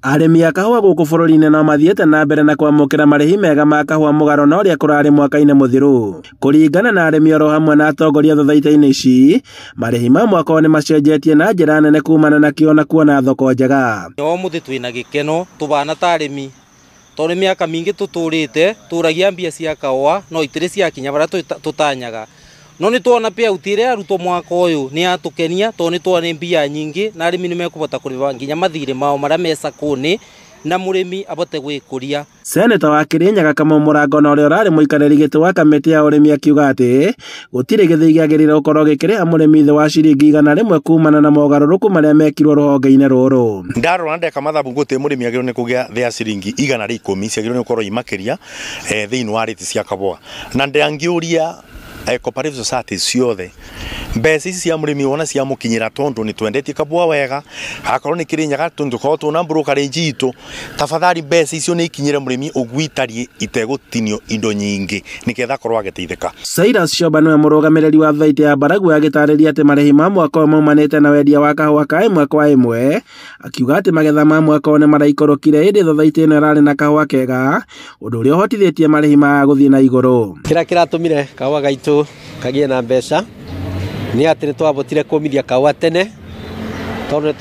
Arĩmi a kahũa gũkũ bũrũri-inĩ no mathiĩte na mbere na kwamũkĩra marĩhi mega ma kahũa mũgarũ na ũrĩa kũrarĩ mwaka-inĩ mũthiru. Kũringana na arĩmi oro hamwe na atongoria thothaitĩ-inĩ ici, marĩhi ma mwaka ũyũ nĩmacenjetie na njĩra nene kumana na kĩo na kuona thoko njega. Ũmũthĩ twĩna gĩkeno tũbana ta arĩmi tondũ nĩ mĩaka mĩingĩ tũtũrĩte tũragia mbia cia kahũa no itirĩ ciakinya barĩa tũtanyaga. No nĩ tuona payout ĩrĩa yarutwo mwaka ũyũ nĩ yatũkenia tondũ nĩ tuona nĩ mbia nyingĩ na arĩmi nĩ mekũhota kũrĩha nginya mathirĩ mao marĩa me sacco-inĩ na mũrĩmi abote gwĩkũria. Seneta wa Kirinyaga Kamau Mũrango na ũrĩa ũrarĩ mũikarĩri gĩtĩ wa kamĩtĩ ya ũrĩmi akiuga atĩ gũtirĩ gĩthĩi kĩagĩrĩire gũkorwo gĩkĩrĩha mũrĩmi thĩ wa ciringi 100 kumana na mogarũrũku marĩa mekirwo rũhonge-inĩ rũrũ. Ndarora ndeka mathabu gũtirĩ mũrĩmi agĩrĩirwo nĩ kũgĩa thĩ ya ciringi 110 ciagĩrĩirwo nĩ gũkorwo imakĩria thĩinĩ wa rĩti cia kahũa. Na ndangĩũria cooperative society ciothe mbeca ici cia mũrĩmi wona cia mũkinyĩra tondu nĩ twendetie kabũa wega akorwo nĩ Kirinyaga tondu tũkorwo twĩna brokerage itũ tafadhali mbeca icio nĩ ikinyĩre mũrĩmi ũguo itariĩ itegũtinio indo nyingĩ nĩgetha akorwo agĩteithĩka. Cyrus Shoba nĩwe mũrũgamĩrĩri wa thaitĩ ya Baragwi agĩtarĩria atĩ marĩhi ma mwaka ũyũ maumanĩte na wendia wa kahũa ka ĩmwe kwa ĩmwe, akiuga atĩ magetha ma mwaka ũyũ nĩmaraikũrũkire ĩndĩ thothaitĩ ĩno ĩrarĩ na kahũa kega ũndũ ũrĩa ũhotithĩtie marĩhi maya gũthiĩ na igũrũ. Kĩrĩa kĩratũmire kahũa gaitũ kagĩe na mbeca nĩ atĩ nĩ twabotire kũmithia kahũa tene tondũ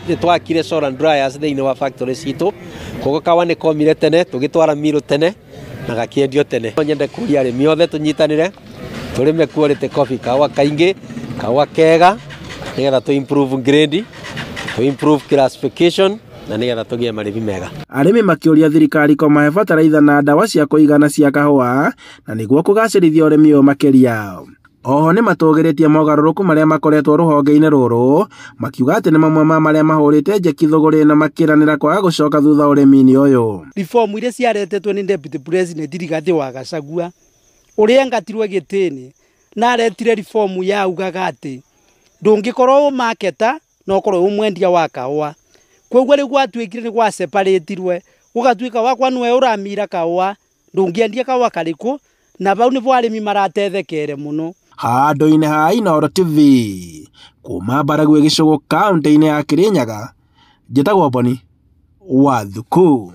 nĩ twakire solar dryers thĩinĩ wa factory citũ, koguo kahũa nĩ komire tene tũgĩtwara miru tene na gakĩendio tene. No nyende kũria arĩmi othe tũnyitanĩre tũrĩme quality coffee, kahũa kaingĩ, kahũa kega nĩgetha tũ improve grade, tũ improve classification na nĩgetha tũgĩe marĩhi mega. Arĩmi makĩũria thirikari kũmahe bataraitha na ndawa cia kũigana cia kahũa na nĩguo kũgacĩrithia ũrĩmi ũyũ makĩria. Oho nĩmatũgĩrĩtie mogarũrũku marĩa makoretwo rũhonge-inĩ rũrũ makiuga atĩ nĩ mamwe ma marĩa mahũrĩte njeki thũgũrĩ na makĩranĩra kwaga gũcoka thutha ũrĩmi-inĩ ũyũ. Reform iria ciaretetwo nĩ Deputy President Rigathĩ wa Gachagua ũrĩa engatirwe gĩtĩ-inĩ na aretire reform yaugaga atĩ ndũngĩkorwo wĩ marketer no ũkorwo wĩ mwendia wa kahũa. Koguo rĩu gwatuĩkire nĩ gwa separatirwe gũgatuĩka wakwa nĩwe ũramira kahũa ndũngĩendia kahũa karĩkũ na bau nĩbo arĩmi maratethekere mũno. Handũ-inĩ ha Inooro TV kuma Baragwi gĩcũgũ kaũntĩ-inĩ ya Kirinyaga, njĩtagwo Boni wa Thuku.